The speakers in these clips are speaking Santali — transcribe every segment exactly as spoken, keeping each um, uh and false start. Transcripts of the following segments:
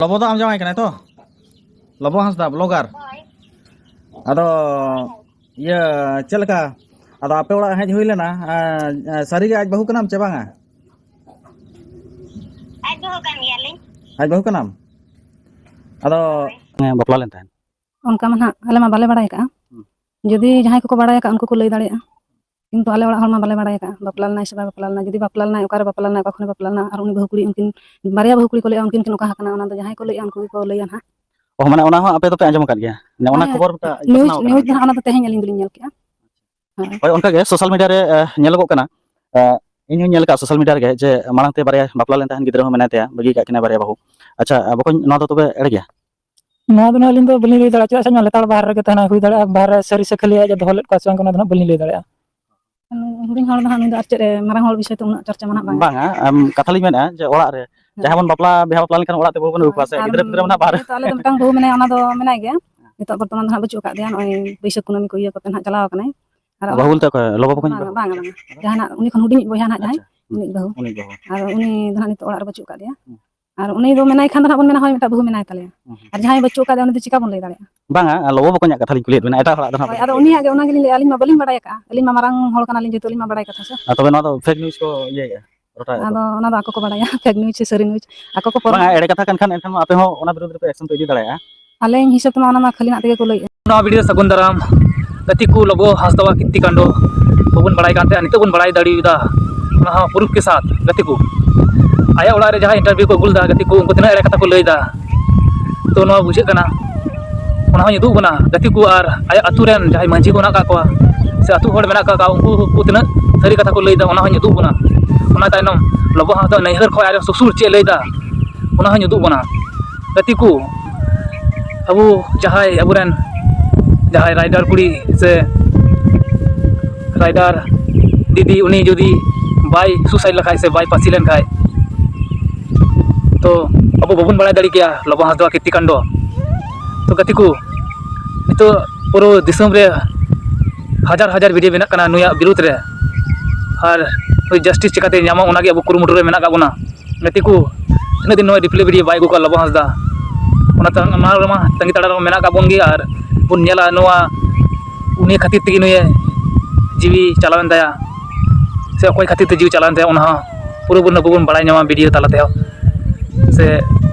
ᱞᱚᱵᱚ ᱫᱚ ᱟᱢ ᱡᱟᱶᱟᱭ ᱠᱟᱱᱟᱭ ᱛᱚ? ᱞᱚᱵᱚ ᱦᱟᱸᱥᱫᱟ, ᱵᱞᱚᱜᱟᱨ᱾ ᱟᱫᱚ ᱤᱭᱟᱹ, ᱪᱮᱫ ᱞᱮᱠᱟ? ᱟᱫᱚ ᱟᱯᱮ ᱚᱲᱟᱜ ᱦᱮᱡ ᱦᱩᱭ ᱞᱮᱱᱟ, ᱮᱸ, ᱮᱸ, ᱥᱟᱹᱨᱤ ᱜᱮ ᱟᱡ ᱵᱟᱹᱦᱩ ᱠᱟᱱᱟᱢ ᱪᱮ ᱵᱟᱝᱟ? ᱟᱡ ᱵᱟᱹᱦᱩ ᱠᱟᱱ ᱜᱮᱭᱟᱞᱤᱧ᱾ ᱟᱡ ᱵᱟᱹᱦᱩ ᱠᱟᱱᱟᱢ? ᱟᱫᱚ ᱦᱮᱸ, ᱵᱟᱯᱞᱟ ᱞᱮᱱ ᱛᱟᱦᱮᱸᱫ᱾ ᱚᱱᱠᱟ ᱢᱟ ᱱᱟᱦᱟᱜ ᱟᱞᱮ ᱢᱟ ᱵᱟᱞᱮ ᱵᱟᱲᱟᱭ ᱠᱟᱜᱼᱟ᱾ ᱦᱩᱸ᱾ ᱡᱩᱫᱤ ᱡᱟᱦᱟᱸᱭ ᱠᱚᱠᱚ ᱵᱟᱲᱟᱭ ᱟᱠᱟᱫ, ᱩᱱᱠᱩ ᱠᱚ ᱞᱟᱹᱭ ᱫᱟᱲᱮᱭᱟᱜᱼᱟ᱾ ᱠᱤᱱᱛᱩ ᱟᱞᱮ ᱚᱲᱟᱜ ᱦᱚᱲ ᱢᱟ ᱵᱟᱞᱮ ᱵᱟᱲᱟᱭ ᱟᱠᱟᱫᱼᱟ, ᱵᱟᱯᱞᱟ ᱞᱮᱱᱟᱭ ᱥᱮ ᱵᱟᱭ ᱵᱟᱯᱞᱟ ᱞᱮᱱᱟ, ᱡᱩᱫᱤ ᱵᱟᱯᱞᱟ ᱞᱮᱱᱟᱭ, ᱚᱠᱟᱨᱮ ᱵᱟᱯᱞᱟ ᱞᱮᱱᱟᱭ, ᱚᱠᱟ ᱠᱷᱚᱱᱮ ᱵᱟᱯᱞᱟ ᱞᱮᱱᱟ, ᱟᱨ ᱩᱱᱤ ᱵᱟᱹᱦᱩ ᱠᱩᱲᱤ ᱩᱱᱠᱤᱱ ᱵᱟᱨᱭᱟ ᱵᱟᱹᱦᱩ ᱠᱩᱲᱤ ᱠᱚ ᱞᱟᱹᱭᱟ, ᱩᱱᱠᱤᱱ ᱠᱤᱱ ᱚᱠᱟ ᱟᱠᱟᱱᱟ, ᱚᱱᱟ ᱫᱚ ᱡᱟᱦᱟᱸᱭ ᱠᱚ ᱞᱟᱹᱭᱟ, ᱩᱱᱠᱩ ᱜᱮᱠᱚ ᱞᱟᱹᱭᱟ ᱱᱟᱦᱟᱜ᱾ ᱚ, ᱢᱟᱱᱮ ᱚᱱᱟ ᱦᱚᱸ ᱟᱯᱮ ᱫᱚᱯᱮ ᱟᱸᱡᱚᱢ ᱟᱠᱟᱫ ᱜᱮᱭᱟ? ᱢᱟᱱᱮ ᱚᱱᱟ ᱦᱮᱸ, ᱠᱷᱚᱵᱚᱨ ᱢᱤᱫᱴᱟᱝ ᱱᱤᱭᱩᱡᱽ, ᱯᱟᱥᱱᱟᱣ ᱟᱠᱟᱱᱟ ᱱᱤᱭᱩᱡᱽ ᱢᱤᱫᱴᱟᱝ? ᱱᱟᱦᱟᱜ ᱚᱱᱟ ᱫᱚ ᱛᱮᱦᱮᱧ ᱟᱹᱞᱤᱧ ᱫᱚᱞᱤᱧ ᱧᱮᱞ ᱠᱮᱜᱼᱟ᱾ ᱦᱮᱸ᱾ ᱦᱳᱭ, ᱚᱱᱠᱟ ᱜᱮ ᱥᱳᱥᱟᱞ ᱢᱤᱰᱤᱭᱟ ᱨᱮ, ᱮ, ᱧᱮᱞᱚᱜᱚᱜ ᱠᱟᱱᱟ᱾ ᱮ, ᱤᱧ ᱦᱚᱸᱧ ᱧᱮᱞ ᱟᱠᱟᱫ ᱥᱳᱥᱟᱞ ᱢᱤᱰᱤᱭᱟ ᱨᱮᱜᱮ ᱡᱮ ᱢᱟᱲᱟᱝ ᱛᱮ ᱵᱟᱨᱭᱟ ᱵᱟᱯᱞᱟ ᱞᱮᱱ ᱛᱟᱦᱮᱸᱫ, ᱜᱤᱫᱽᱨᱟᱹ ᱦᱚᱸ ᱢᱮᱱᱟᱭ ᱛᱟᱭᱟ, ᱵᱟᱹᱜᱤ ᱠᱟᱜ ᱠᱤᱱᱟ ᱵᱟᱨᱭᱟ ᱵᱟᱹᱦᱩ᱾ ᱟᱪᱪᱷᱟ, ᱮ, ᱵᱚᱠᱚᱧ, ᱱᱚᱣᱟ ᱫᱚ ᱛᱚᱵᱮ ᱮᱲᱮ ᱜᱮᱭᱟ? ᱱᱚᱣᱟ ᱫᱚ ᱱᱟᱦᱟᱜ ᱟᱹᱞᱤᱧ ᱫᱚ ᱵᱟᱹᱞᱤᱧ ᱞᱟᱹᱭ ᱫᱟᱲᱮᱭᱟᱜᱼᱟ, ᱪᱮᱫᱟᱜ ᱥᱮ ᱟᱡ ᱢᱟ ᱞᱮᱛᱟᱲ ᱵᱟᱦᱨᱮ ᱨᱮᱜᱮ ᱛᱟᱦᱮᱱᱟ, ᱦᱩᱭ ᱫᱟᱲᱮᱭᱟᱜᱼᱟ ᱵᱟᱦᱨᱮ ᱥᱟᱹᱨᱤ ᱥᱮ ᱠᱷᱟᱹᱞᱤ ᱟᱡ ᱮ ᱫᱚᱦᱚ ᱞᱮᱫ ᱠᱚᱣᱟ ᱥᱮ ᱵᱟᱝ, ᱚᱱᱟ ᱫᱚ ᱱᱟᱦᱟᱜ ᱵᱟᱹᱞᱤᱧ ᱞᱟᱹᱭ ᱫᱟᱲᱮᱭᱟᱜᱼᱟ᱾ ᱦᱩᱰᱤᱧ ᱦᱚᱲ ᱫᱚ ᱱᱟᱦᱟᱜ ᱱᱩᱭ ᱫᱚ ᱟᱨ ᱪᱮᱫ ᱮ, ᱢᱟᱨᱟᱝ ᱦᱚᱲ ᱵᱤᱥᱚᱭ ᱛᱮ ᱩᱱᱟᱹᱜ ᱪᱚᱨᱪᱟ ᱢᱟ ᱱᱟᱦᱟᱜ ᱵᱟᱝ᱾ ᱵᱟᱝᱟ, ᱟᱢ, ᱠᱟᱛᱷᱟ ᱞᱤᱧ ᱢᱮᱱᱮᱫᱼᱟ ᱡᱮ ᱚᱲᱟᱜ ᱨᱮ ᱦᱮᱸ᱾ ᱡᱟᱦᱟᱸᱭ ᱵᱚᱱ ᱵᱟᱯᱞᱟ, ᱵᱤᱦᱟ ᱵᱟᱯᱞᱟ ᱞᱮᱱᱠᱷᱟᱱ ᱚᱲᱟᱜ ᱛᱮ ᱵᱟᱹᱦᱩ ᱵᱚᱱ ᱟᱹᱜᱩ ᱠᱚᱣᱟ ᱥᱮ, ᱟᱨ ᱜᱤᱫᱽᱨᱟᱹ ᱯᱤᱫᱽᱨᱟᱹ ᱢᱟ ᱱᱟᱦᱟᱜ ᱵᱟᱦᱨᱮ᱾ ᱡᱮᱦᱮᱛᱩ ᱟᱞᱮ ᱫᱚ ᱢᱤᱫᱴᱟᱝ ᱵᱟᱹᱦᱩ ᱢᱮᱱᱟᱭᱟ, ᱚᱱᱟ ᱫᱚ ᱢᱮᱱᱟᱭ ᱜᱮᱭᱟ᱾ ᱱᱤᱛᱚᱜ ᱵᱚᱨᱛᱚᱢᱟᱱ ᱫᱚ ᱱᱟᱦᱟᱜ ᱵᱟᱹᱪᱩᱜ ᱟᱠᱟᱫ ᱫᱮᱭᱟ, ᱱᱚᱜᱼᱚᱭ ᱵᱟᱹᱭᱥᱟᱹᱠᱷ ᱠᱩᱱᱟᱹᱢᱤ ᱠᱚ ᱤᱭᱟᱹ ᱠᱚᱛᱮ ᱱᱟᱦᱟᱜ ᱪᱟᱞᱟᱣ ᱟᱠᱟᱱᱟᱭ᱾ ᱟᱨ ᱵᱟᱹᱦᱩ ᱵᱚᱞᱛᱮ ᱚᱠᱚᱭ? ᱞᱚᱵᱚ ᱵᱚᱠᱚᱧ ᱵᱟᱝᱟ, ᱵᱟᱹᱦᱩ? ᱵᱟᱝᱟ, ᱵᱟᱝᱟ᱾ ᱡᱟᱦᱟᱸᱭ ᱱᱟᱜ ᱩᱱᱤ ᱠᱷᱚᱱ ᱦᱩᱰᱤᱧ ᱵᱚᱭᱦᱟ ᱱᱟᱜ ᱡᱟᱦᱟᱸᱭ, ᱟᱪᱪᱷᱟ᱾ ᱩᱱᱤ ᱵᱟᱹᱦᱩ᱾ ᱩᱱᱤ ᱵᱟᱹᱦᱩ᱾ ᱟᱨ ᱩᱱᱤ ᱫᱚ ᱱᱟᱜ ᱱᱤᱛᱚᱜ ᱚᱲᱟᱜ ᱨᱮ ᱵᱟᱹᱪᱩᱜ ᱟᱠᱟᱫ ᱫᱮᱭᱟ᱾ ᱦᱩᱸ᱾ ᱟᱨ ᱩᱱᱤ ᱫᱚ ᱢᱮᱱᱟᱭ ᱠᱷᱟᱱ ᱫᱚ ᱱᱟᱜ ᱵᱚᱱ ᱢᱮᱱᱟ, "ᱦᱳᱭ, ᱢᱤᱫᱴᱟᱝ ᱵᱟᱹᱦᱩ ᱢᱮᱱᱟᱭ ᱛᱟᱞᱮᱭᱟ᱾" ᱦᱩᱸ, ᱦᱩᱸ᱾ ᱟᱨ ᱡᱟᱦᱟᱸᱭ ᱵᱟᱹᱪᱩᱜ ᱟᱠᱟᱫ ᱫᱮᱭᱟ, ᱩᱱᱤ ᱫᱚ ᱪᱤᱠᱟ ᱵᱚᱱ ᱞᱟᱹᱭ ᱫᱟᱲᱮᱭᱟᱜᱼᱟ? ᱵᱟᱝᱟ, ᱞᱚᱵᱚ ᱵᱚᱠᱚᱧᱟᱜ ᱠᱟᱛᱷᱟ ᱞᱤᱧ ᱠᱩᱞᱤᱭᱮᱫ ᱵᱮᱱᱟ, ᱮᱴᱟᱜ ᱦᱚᱲᱟᱜ ᱫᱚ ᱱᱟᱜ ᱦᱳᱭ, ᱵᱟᱹᱞᱤᱧ ᱟᱫᱚ ᱞᱟᱹᱭ ᱩᱱᱤᱭᱟᱜ ᱫᱟᱲᱮᱭᱟᱜᱼᱟ᱾ ᱜᱮ ᱚᱱᱟ ᱜᱮᱞᱤᱧ ᱞᱟᱹᱭᱟ, ᱟᱹᱞᱤᱧ ᱢᱟ ᱵᱟᱹᱞᱤᱧ ᱵᱟᱲᱟᱭ ᱟᱠᱟᱫᱼᱟ, ᱟᱹᱞᱤᱧ ᱢᱟ ᱢᱟᱨᱟᱝ ᱦᱚᱲ ᱠᱟᱱᱟᱞᱤᱧ, ᱡᱮᱦᱮᱛᱩ ᱟᱹᱞᱤᱧ ᱢᱟ ᱵᱟᱲᱟᱭ ᱠᱟᱛᱷᱟ ᱥᱮ᱾ ᱟᱨ ᱛᱚᱵᱮ ᱱᱚᱣᱟ ᱫᱚ fake news ᱠᱚ ᱤᱭᱟᱹᱭᱮᱫᱼᱟ, ᱨᱚᱴᱟᱭᱮᱫᱼᱟ ᱛᱚ᱾ ᱟᱫᱚ ᱚᱱᱟ ᱫᱚ ᱟᱠᱚ ᱠᱚ ᱵᱟᱲᱟᱭᱟ, fake news ᱥᱮ ᱥᱟᱹᱨᱤ news, ᱟᱠᱚ ᱠᱚ ᱯᱚᱨᱚᱢᱟ᱾ ᱵᱟᱝᱟ, ᱮᱲᱮ ᱠᱟᱛᱷᱟ ᱠᱟᱱ ᱠᱷᱟᱱ ᱮᱱᱠᱷᱟᱱ ᱢᱟ ᱟᱯᱮ ᱦᱚᱸ ᱚᱱᱟ ᱵᱤᱨᱩᱫᱽ ᱨᱮᱯᱮ action ᱯᱮ ᱤᱫᱤ ᱫᱟᱲᱮᱭᱟᱜᱼᱟ᱾ ᱟᱹᱞᱤᱧ ᱦᱤᱥᱟᱹᱵ ᱛᱮᱢᱟ ᱚᱱᱟ ᱢᱟ ᱠᱷᱟᱹᱞᱤ ᱱᱟᱜ ᱛᱮᱜᱮ ᱠᱚ ᱞᱟᱹᱭᱮᱫᱼᱟ᱾ ᱱᱚᱣᱟ video ᱨᱮ ᱥᱟᱹᱜᱩᱱ ᱫᱟᱨᱟᱢ᱾ ᱜᱟᱛᱮ ᱠᱚ, ᱞᱚᱵᱚ ᱦᱟᱸᱥᱫᱟᱣᱟᱜ ᱠᱤᱨᱛᱤ ᱠᱟᱱᱰᱚ ᱵᱟᱵᱚᱱ ᱵᱟᱲᱟᱭ ᱠᱟᱱ ᱛᱟᱦᱮᱸᱫ, ᱱᱤᱛᱚᱜ ᱵᱚᱱ ᱵᱟᱲᱟᱭ ᱫᱟᱲᱮᱭᱟᱫᱟ, ᱚᱱᱟ ᱦᱚᱸ proof ᱠᱮ ᱥᱟᱛᱷ᱾ ᱜᱟᱛᱮ ᱠᱚ, ᱟᱭᱟᱜ ᱚᱲᱟᱜ ᱨᱮ ᱡᱟᱦᱟᱸ interview ᱠᱚ ᱟᱹᱜᱩ ᱞᱮᱫᱟ, ᱜᱟᱛᱮ ᱠᱚ, ᱩᱱᱠᱩ ᱛᱤᱱᱟᱹᱜ ᱮᱲᱮ ᱠᱟᱛᱷᱟ ᱠᱚ ᱞᱟᱹᱭ ᱮᱫᱟ, ᱛᱚ ᱱᱚᱣᱟ ᱵᱩᱡᱷᱟᱹᱜ ᱠᱟᱱᱟ, ᱚᱱᱟ ᱦᱚᱸ ᱧᱩᱫᱩᱜ ᱵᱚᱱᱟ᱾ ᱜᱟᱛᱮ ᱠᱚ, ᱟᱨ ᱟᱭᱟᱜ ᱟᱹᱛᱩ ᱨᱮᱱ ᱡᱟᱦᱟᱸᱭ ᱢᱟᱹᱡᱷᱤ ᱠᱚ ᱢᱮᱱᱟᱜ ᱟᱠᱟᱫ ᱠᱚᱣᱟ ᱥᱮ ᱟᱹᱛᱩ ᱦᱚᱲ ᱢᱮᱱᱟᱜ ᱟᱠᱟᱫ ᱠᱚᱣᱟ, ᱩᱱᱠᱩ ᱠᱚ ᱛᱤᱱᱟᱹᱜ ᱥᱟᱹᱨᱤ ᱠᱟᱛᱷᱟ ᱠᱚ ᱞᱟᱹᱭ ᱮᱫᱟ, ᱚᱱᱟ ᱦᱚᱸ ᱧᱩᱫᱩᱜ ᱵᱚᱱᱟ᱾ ᱚᱱᱟ ᱛᱟᱭᱱᱚᱢ ᱞᱚᱵᱚ ᱦᱟᱸᱥᱫᱟ ᱱᱟᱹᱭᱦᱟᱹᱨ ᱠᱷᱚᱱ ᱟᱡ ᱥᱩᱥᱩᱨ ᱪᱮᱫ ᱮ ᱞᱟᱹᱭ ᱮᱫᱟ, ᱚᱱᱟ ᱦᱚᱸ ᱧᱩᱫᱩᱜ ᱵᱚᱱᱟ᱾ ᱜᱟᱛᱮ ᱠᱚ, ᱟᱵᱚ ᱡᱟᱦᱟᱸᱭ ᱟᱵᱚᱨᱮᱱ ᱡᱟᱦᱟᱸᱭ rider ᱠᱩᱲᱤ ᱥᱮ rider ᱫᱤᱫᱤ, ᱩᱱᱤ ᱡᱩᱫᱤ ᱵᱟᱭ suicide ᱞᱮᱠᱷᱟᱡ ᱥᱮ ᱵᱟᱭ ᱯᱟᱹᱥᱤ ᱞᱮᱱᱠᱷᱟᱡ, ᱛᱚ ᱟᱵᱚ ᱵᱟᱵᱚᱱ ᱵᱟᱲᱟᱭ ᱫᱟᱲᱮ ᱠᱮᱭᱟ ᱞᱚᱵᱚ ᱦᱟᱸᱥᱫᱟ ᱠᱤᱨᱛᱤ ᱠᱟᱱᱰᱚ᱾ ᱛᱚ ᱜᱟᱛᱮ ᱠᱚ, ᱱᱤᱛᱚᱜ ᱯᱩᱨᱟᱹ ᱫᱤᱥᱚᱢ ᱨᱮ ᱦᱟᱡᱟᱨ ᱦᱟᱡᱟᱨ video ᱵᱮᱱᱟᱜ ᱠᱟᱱᱟ ᱱᱩᱭᱟᱜ ᱵᱤᱨᱩᱫᱽ ᱨᱮ, ᱟᱨ ᱱᱩᱭ justice ᱪᱤᱠᱟᱛᱮ ᱧᱟᱢᱚᱜ, ᱚᱱᱟᱜᱮ ᱟᱵᱚ ᱠᱩᱨᱩᱢᱩᱴᱩ ᱨᱮ ᱢᱮᱱᱟᱜ ᱟᱠᱟᱫ ᱵᱚᱱᱟ᱾ ᱜᱟᱛᱮ ᱠᱚ, ᱛᱤᱱᱟᱹᱜ ᱫᱤᱱ ᱱᱚᱣᱟ ᱨᱤᱯᱞᱟᱭ ᱵᱷᱤᱰᱤᱭᱳ ᱵᱟᱭ ᱟᱹᱜᱩ ᱠᱟᱜ ᱞᱚᱵᱚ ᱦᱟᱸᱥᱫᱟ, ᱚᱱᱟ ᱛᱟᱭᱚᱢ ᱚᱱᱟ ᱨᱮᱢᱟ ᱛᱟᱺᱜᱤ ᱛᱟᱲᱟᱜ ᱨᱮ ᱢᱮᱱᱟᱜ ᱟᱠᱟᱫ ᱵᱚᱱ ᱜᱮ᱾ ᱟᱨ ᱵᱚᱱ ᱧᱮᱞᱟ ᱱᱚᱣᱟ ᱩᱱᱤ ᱠᱷᱟᱹᱛᱤᱨ ᱛᱮᱜᱮ ᱱᱩᱭᱮ ᱡᱤᱣᱤ ᱪᱟᱞᱟᱣᱮᱱ ᱛᱟᱭᱟ, ᱥᱮ ᱚᱠᱚᱭ ᱠᱷᱟᱹᱛᱤᱨ ᱛᱮ ᱡᱤᱣᱤ ᱪᱟᱞᱟᱣᱮᱱ ᱛᱟᱭᱟ, ᱚᱱᱟ ᱦᱚᱸ ᱯᱩᱨᱟᱹ ᱵᱚᱱ, ᱟᱵᱚ ᱵᱚᱱ ᱵᱟᱲᱟᱭ ᱧᱟᱢᱟ ᱵᱷᱤᱰᱤᱭᱳ ᱛᱟᱞᱟ ᱛᱮᱦᱚᱸ, ᱥᱮ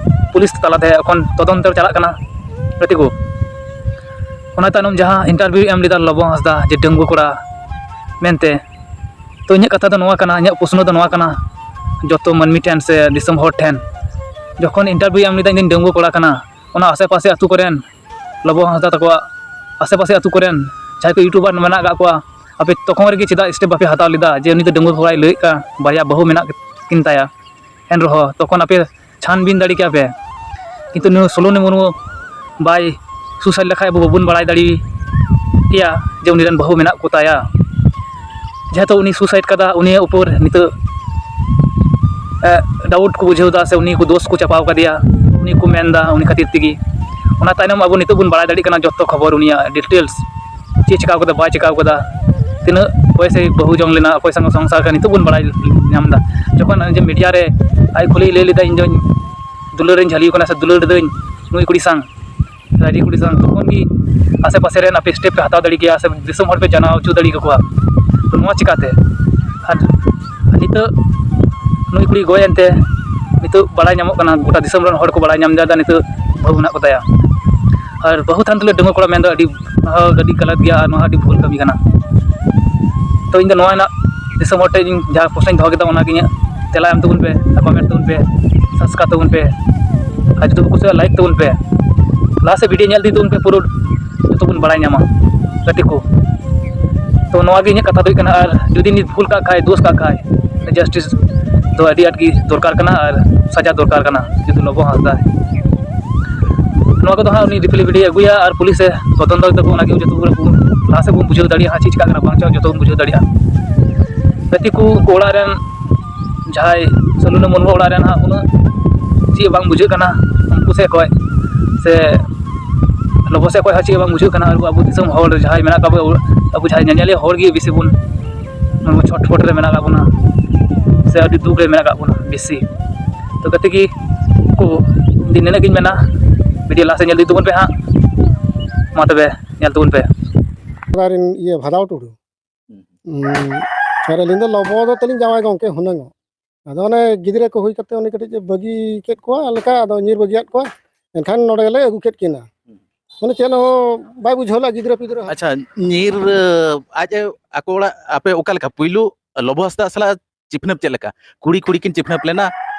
ᱯᱩᱞᱤᱥ ᱛᱟᱞᱟ ᱛᱮ ᱮᱠᱷᱚᱱ ᱛᱚᱫᱚᱱᱛᱚ ᱪᱟᱞᱟᱜ ᱠᱟᱱᱟ᱾ ᱜᱟᱛᱮ ᱠᱚ, ᱚᱱᱟ ᱛᱟᱭᱱᱚᱢ ᱡᱟᱦᱟᱸ ᱤᱱᱴᱟᱨᱵᱷᱤᱭᱩ ᱮᱢ ᱞᱮᱫᱟ ᱞᱚᱵᱚ ᱦᱟᱸᱥᱫᱟ ᱡᱮ ᱰᱟᱺᱜᱩᱣᱟᱹ ᱠᱚᱲᱟ ᱢᱮᱱᱛᱮ, ᱛᱚ ᱤᱧᱟᱹᱜ ᱠᱟᱛᱷᱟ ᱫᱚ ᱱᱚᱣᱟ ᱠᱟᱱᱟ, ᱤᱧᱟᱹᱜ ᱯᱨᱚᱥᱱᱚ ᱫᱚ ᱱᱚᱣᱟ ᱠᱟᱱᱟ ᱡᱚᱛᱚ ᱢᱟᱹᱱᱢᱤ ᱴᱷᱮᱱ ᱥᱮ ᱫᱤᱥᱚᱢ ᱦᱚᱲ ᱴᱷᱮᱱ, ᱡᱚᱠᱷᱚᱱ ᱤᱱᱴᱟᱨᱵᱷᱤᱭᱩ ᱮᱢ ᱞᱮᱫᱟ ᱤᱧ ᱫᱚᱧ ᱰᱟᱺᱜᱩᱣᱟᱹ ᱠᱚᱲᱟ ᱠᱟᱱᱟ, ᱚᱱᱟ ᱟᱥᱮ ᱯᱟᱥᱮ ᱟᱹᱛᱩ ᱠᱚᱨᱮᱱ ᱞᱚᱵᱚ ᱦᱟᱸᱥᱫᱟ ᱛᱟᱠᱚᱣᱟᱜ ᱟᱥᱮ ᱯᱟᱥᱮ ᱟᱹᱛᱩ ᱠᱚᱨᱮᱱ ᱡᱟᱦᱟᱸᱭ ᱠᱚ ᱤᱭᱩᱴᱩᱵᱟᱨ ᱢᱮᱱᱟᱜ ᱟᱠᱟᱫ ᱠᱚᱣᱟ, ᱟᱯᱮ ᱛᱚᱠᱷᱚᱱ ᱨᱮᱜᱮ ᱪᱮᱫᱟᱜ ᱥᱴᱮᱯ ᱵᱟᱯᱮ ᱦᱟᱛᱟᱣ ᱞᱮᱫᱟ ᱡᱮ ᱩᱱᱤ ᱫᱚ ᱰᱟᱺᱜᱩᱣᱟᱹ ᱠᱚᱲᱟᱭ ᱞᱟᱹᱭᱮᱫ ᱠᱟᱱ, ᱵᱟᱨᱭᱟ ᱵᱟᱹᱦᱩ ᱢᱮᱱᱟᱜ ᱠᱤᱱ ᱛᱟᱭᱟ, ᱮᱱ ᱨᱮᱦᱚᱸ ᱛᱚᱠᱷᱚᱱ ᱟᱯᱮ ᱪᱷᱟᱱᱵᱤᱱ ᱫᱟᱲᱮ ᱠᱮᱭᱟ ᱯᱮ᱾ ᱠᱤᱱᱛᱩ ᱱᱩᱭ ᱥᱳᱞᱳᱱᱤ ᱢᱩᱨᱢᱩ ᱵᱟᱭ ᱥᱩᱥᱟᱭᱤᱰ ᱞᱮᱠᱷᱟᱡ ᱟᱵᱚ ᱵᱟᱵᱚᱱ ᱵᱟᱲᱟᱭ ᱫᱟᱲᱮ ᱠᱮᱭᱟ ᱡᱮ ᱩᱱᱤ ᱨᱮᱱ ᱵᱟᱹᱦᱩ ᱢᱮᱱᱟᱜ ᱠᱚ ᱛᱟᱭᱟ᱾ ᱡᱮᱦᱮᱛᱩ ᱩᱱᱤ ᱥᱩᱥᱟᱭᱤᱰ ᱠᱟᱫᱟ, ᱩᱱᱤᱭᱟᱜ ᱩᱯᱚᱨ ᱱᱤᱛᱚᱜ ᱰᱟᱣᱩᱴ ᱠᱚ ᱵᱩᱡᱷᱟᱹᱣ ᱮᱫᱟ ᱥᱮ ᱩᱱᱤ ᱠᱚ ᱫᱳᱥ ᱠᱚ ᱪᱟᱯᱟᱣ ᱠᱟᱫᱮᱭᱟ, ᱩᱱᱤ ᱠᱚ ᱢᱮᱱ ᱮᱫᱟ ᱩᱱᱤ ᱠᱷᱟᱹᱛᱤᱨ ᱛᱮᱜᱮ᱾ ᱚᱱᱟ ᱛᱟᱭᱱᱚᱢ ᱟᱵᱚ ᱱᱤᱛᱚᱜ ᱵᱚᱱ ᱵᱟᱲᱟᱭ ᱫᱟᱲᱮᱭᱟᱜ ᱠᱟᱱᱟ ᱡᱚᱛᱚ ᱠᱷᱚᱵᱚᱨ, ᱩᱱᱤᱭᱟᱜ ᱰᱤᱴᱮᱞᱥ, ᱪᱮᱫ ᱪᱮᱠᱟᱣ ᱠᱟᱫᱟ, ᱵᱟᱭ ᱪᱮᱠᱟᱣ ᱠᱟᱫᱟ, ᱛᱤᱱᱟᱹᱜ ᱯᱚᱭᱥᱟᱭ ᱵᱟᱹᱦᱩ ᱡᱚᱝ ᱞᱮᱱᱟ, ᱚᱠᱚᱭ ᱥᱟᱝ ᱥᱚᱝᱥᱟᱨ ᱠᱟᱱᱟ, ᱱᱤᱛᱚᱜ ᱵᱚᱱ ᱵᱟᱲᱟᱭ ᱧᱟᱢ ᱮᱫᱟ᱾ ᱡᱚᱠᱷᱚᱱ ᱡᱮ ᱢᱤᱰᱤᱭᱟ ᱨᱮ ᱟᱡ ᱠᱷᱩᱞᱟᱹᱭ ᱞᱟᱹᱭ ᱞᱮᱫᱟ, "ᱤᱧ ᱫᱚᱧ ᱫᱩᱞᱟᱹᱲ ᱨᱤᱧ ᱡᱷᱟᱹᱞᱤ ᱠᱟᱱᱟ ᱥᱮ ᱫᱩᱞᱟᱹᱲ ᱫᱟᱹᱧ ᱱᱩᱭ ᱠᱩᱲᱤ ᱥᱟᱝ, ᱨᱟᱭᱰᱤ ᱠᱩᱲᱤ ᱥᱟᱝ", ᱛᱚᱠᱷᱚᱱ ᱜᱮ ᱟᱥᱮ ᱯᱟᱥᱮ ᱨᱮᱱ ᱟᱯᱮ ᱥᱴᱮᱯ ᱯᱮ ᱦᱟᱛᱟᱣ ᱫᱟᱲᱮ ᱠᱮᱭᱟ ᱥᱮ ᱫᱤᱥᱚᱢ ᱦᱚᱲ ᱯᱮ ᱡᱟᱱᱟᱣ ᱦᱚᱪᱚ ᱫᱟᱲᱮ ᱠᱮᱠᱚᱣᱟ᱾ ᱛᱚ ᱱᱚᱣᱟ ᱪᱤᱠᱟᱛᱮ? ᱟᱨ ᱱᱤᱛᱚᱜ ᱱᱩᱭ ᱠᱩᱲᱤ ᱜᱚᱡ ᱮᱱᱛᱮ ᱱᱤᱛᱚᱜ ᱵᱟᱲᱟᱭ ᱧᱟᱢᱚᱜ ᱠᱟᱱᱟ, ᱜᱚᱴᱟ ᱫᱤᱥᱚᱢ ᱨᱮᱱ ᱦᱚᱲ ᱠᱚ ᱵᱟᱲᱟᱭ ᱧᱟᱢ ᱮᱫᱟ ᱱᱤᱛᱚᱜ ᱵᱟᱹᱦᱩ ᱢᱮᱱᱟᱜ ᱠᱚᱛᱟᱭᱟ᱾ ᱟᱨ ᱵᱟᱹᱦᱩ ᱛᱟᱦᱮᱱ ᱛᱩᱞᱩᱡ ᱰᱟᱺᱜᱩᱣᱟᱹ ᱠᱚᱲᱟ ᱢᱮᱱ ᱫᱚ ᱟᱹᱰᱤ, ᱟᱹᱰᱤ ᱜᱟᱞᱟᱛ ᱜᱮᱭᱟ ᱟᱨ ᱱᱚᱣᱟ ᱟᱹᱰᱤ ᱵᱷᱩᱞ ᱠᱟᱹᱢᱤ ᱠᱟᱱᱟ᱾ ᱛᱚ ᱤᱧ ᱫᱚ ᱱᱚᱣᱟ ᱨᱮᱱᱟᱜ ᱫᱤᱥᱚᱢ ᱦᱚᱲ ᱴᱷᱮᱱ ᱤᱧ ᱡᱟᱦᱟᱸ ᱯᱨᱚᱥᱱᱚᱧ ᱫᱚᱦᱚ ᱠᱮᱫᱟ, ᱚᱱᱟᱜᱮ ᱤᱧᱟᱹᱜ ᱛᱮᱞᱟ ᱮᱢ ᱛᱟᱵᱚᱱ ᱯᱮ, ᱠᱚᱢᱮᱱᱴ ᱛᱟᱵᱚᱱ ᱯᱮ, ᱥᱟᱵᱥᱠᱨᱟᱭᱤᱵ ᱛᱟᱵᱚᱱ ᱯᱮ, ᱟᱨ ᱡᱩᱫᱤ ᱯᱮ ᱠᱩᱥᱤᱭᱟᱜᱼᱟ ᱞᱟᱭᱤᱠ ᱛᱟᱵᱚᱱ ᱯᱮ, ᱞᱟᱦᱟ ᱥᱮᱫ ᱵᱷᱤᱰᱤᱭᱳ ᱧᱮᱞ ᱤᱫᱤ ᱛᱟᱵᱚᱱ ᱯᱮ ᱯᱩᱨᱟᱹ᱾ ᱡᱚᱛᱚ ᱵᱚᱱ ᱵᱟᱲᱟᱭ ᱧᱟᱢᱟ ᱜᱟᱛᱮ ᱠᱚ᱾ ᱛᱚ ᱱᱚᱣᱟ ᱜᱮ ᱤᱧᱟᱹᱜ ᱠᱟᱛᱷᱟ ᱫᱚ ᱦᱩᱭᱩᱜ ᱠᱟᱱᱟ, ᱟᱨ ᱡᱩᱫᱤ ᱱᱤᱛ ᱵᱷᱩᱞ ᱠᱟᱜ ᱠᱷᱟᱡ, ᱫᱳᱥ ᱠᱟᱜ ᱠᱷᱟᱡ, ᱡᱟᱥᱴᱤᱥ ᱫᱚ ᱟᱹᱰᱤ ᱟᱸᱴ ᱜᱮ ᱫᱚᱨᱠᱟᱨ ᱠᱟᱱᱟ ᱟᱨ ᱥᱟᱡᱟ ᱫᱚᱨᱠᱟᱨ ᱠᱟᱱᱟ᱾ ᱡᱩᱫᱤ ᱞᱚᱵᱚ ᱦᱟᱸᱥᱫᱟ ᱱᱚᱣᱟ ᱠᱚᱫᱚ ᱦᱟᱸᱜ ᱩᱱᱤ ᱨᱤᱯᱞᱟᱭ ᱵᱷᱤᱰᱤᱭᱳ ᱟᱹᱜᱩᱭᱟ ᱟᱨ ᱯᱩᱞᱤᱥ ᱮ ᱛᱚᱫᱚᱱᱛᱚ ᱛᱟᱠᱚ, ᱚᱱᱟᱜᱮ ᱡᱚᱛᱚ ᱵᱚᱱ ᱞᱟᱦᱟ ᱥᱮᱫ ᱵᱚᱱ ᱵᱩᱡᱷᱟᱹᱣ ᱫᱟᱲᱮᱭᱟᱜᱼᱟ ᱦᱟᱸᱜ ᱪᱮᱫ ᱪᱤᱠᱟᱜ ᱠᱟᱱᱟ ᱵᱟᱝ ᱪᱚ ᱡᱚᱛᱚ ᱵᱚᱱ ᱵᱩᱡᱷᱟᱹᱣ ᱫᱟᱲᱮᱭᱟᱜᱼᱟ᱾ ᱜᱟᱛᱮ ᱠᱚ, ᱩᱱᱠᱩ ᱚᱲᱟᱜ ᱨᱮᱱ ᱡᱟᱦᱟᱸᱭ ᱥᱟᱹᱞᱩᱱᱟ ᱢᱩᱨᱢᱩ ᱚᱲᱟᱜ ᱨᱮᱱ ᱦᱟᱸᱜ ᱩᱱᱟᱹᱜ ᱪᱮᱫ ᱵᱟᱝ ᱵᱩᱡᱷᱟᱹᱜ ᱠᱟᱱᱟ ᱩᱱᱠᱩ ᱥᱮᱫ ᱠᱷᱚᱡ, ᱥᱮ ᱞᱚᱵᱚ ᱥᱮᱫ ᱠᱷᱚᱡ ᱦᱚᱸ ᱪᱮᱫ ᱵᱟᱝ ᱵᱩᱡᱷᱟᱹᱜ ᱠᱟᱱᱟ᱾ ᱟᱵᱚ, ᱟᱵᱚ ᱫᱤᱥᱚᱢ ᱦᱚᱲ ᱡᱟᱦᱟᱸᱭ ᱢᱮᱱᱟᱜ ᱠᱟᱜ ᱵᱚ, ᱟᱵᱚ ᱡᱟᱦᱟᱸᱭ ᱧᱮᱧᱮᱞᱤᱭᱟᱹ ᱦᱚᱲ ᱜᱮ ᱵᱮᱥᱤ ᱵᱚᱱ ᱪᱷᱚᱴᱯᱚᱴ ᱨᱮ ᱢᱮᱱᱟᱜ ᱠᱟᱜ ᱵᱚᱱᱟ ᱥᱮ ᱟᱹᱰᱤ ᱫᱩᱠ ᱨᱮ ᱢᱮᱱᱟᱜ ᱠᱟᱜ ᱵᱚᱱᱟ ᱵᱮᱥᱤ᱾ ᱛᱚ ᱜᱟᱛᱮ ᱜᱮ ᱠᱚ, ᱤᱧ ᱱᱤᱱᱟᱹᱜ ᱜᱤᱧ ᱢᱮᱱᱟ, ᱵᱷᱤᱰᱤᱭᱳ ᱞᱟᱦᱟ ᱥᱮᱫ ᱧᱮᱞ ᱤᱫᱤ ᱛᱟᱵᱚᱱ ᱯᱮ ᱦᱟᱸᱜ᱾ ᱢᱟ ᱛᱚᱵᱮ ᱧᱮᱞ ᱛᱟᱵᱚᱱ ᱯᱮ᱾ ᱚᱲᱟᱜ ᱨᱮᱱ ᱤᱭᱟᱹ ᱵᱷᱟᱫᱟᱣ ᱴᱩᱰᱩ᱾ ᱦᱩᱸ᱾ ᱟᱨ ᱟᱹᱞᱤᱧ ᱫᱚ ᱞᱚᱵᱚ ᱫᱚ ᱛᱟᱹᱞᱤᱧ ᱡᱟᱶᱟᱭ ᱜᱚᱢᱠᱮ ᱦᱩᱱᱟᱹᱝ᱾ ᱟᱫᱚ ᱚᱱᱮ ᱜᱤᱫᱽᱨᱟᱹ ᱠᱚ ᱦᱩᱭ ᱠᱟᱛᱮ ᱩᱱᱤ ᱠᱟᱹᱴᱤᱡ ᱮ ᱵᱟᱹᱜᱤ ᱠᱮᱫ ᱠᱚᱣᱟ ᱞᱮᱠᱟ, ᱟᱫᱚ ᱧᱤᱨ ᱵᱟᱹᱜᱤᱭᱟᱫ ᱠᱚᱣᱟ᱾ ᱮᱱᱠᱷᱟᱱ ᱱᱚᱰᱮ ᱜᱮᱞᱮ ᱟᱹᱜᱩ ᱠᱮᱫ ᱠᱤᱱᱟ᱾ ᱢᱟᱱᱮ ᱪᱮᱫ ᱦᱚᱸ ᱵᱟᱭ ᱵᱩᱡᱷᱟᱹᱣ ᱞᱮᱫᱼᱟ ᱜᱤᱫᱽᱨᱟᱹ ᱯᱤᱫᱽᱨᱟᱹ ᱦᱚᱸ᱾ ᱟᱪᱪᱷᱟ, ᱧᱤᱨ, ᱟᱡ ᱮ, ᱟᱠᱚ ᱚᱲᱟᱜ ᱟᱯᱮ ᱚᱠᱟ ᱞᱮᱠᱟ ᱯᱩᱭᱞᱩ ᱞᱚᱵᱚ ᱦᱟᱸᱥᱫᱟ ᱥᱟᱞᱟᱜ ᱪᱤᱯᱱᱟᱹᱯ ᱪᱮᱫ ᱞᱮᱠᱟ? ᱠᱩᱲᱤ ᱠᱩᱲᱤ ᱠᱤᱱ ᱪᱤᱯᱱᱟᱹᱯ ᱞᱮᱱᱟ,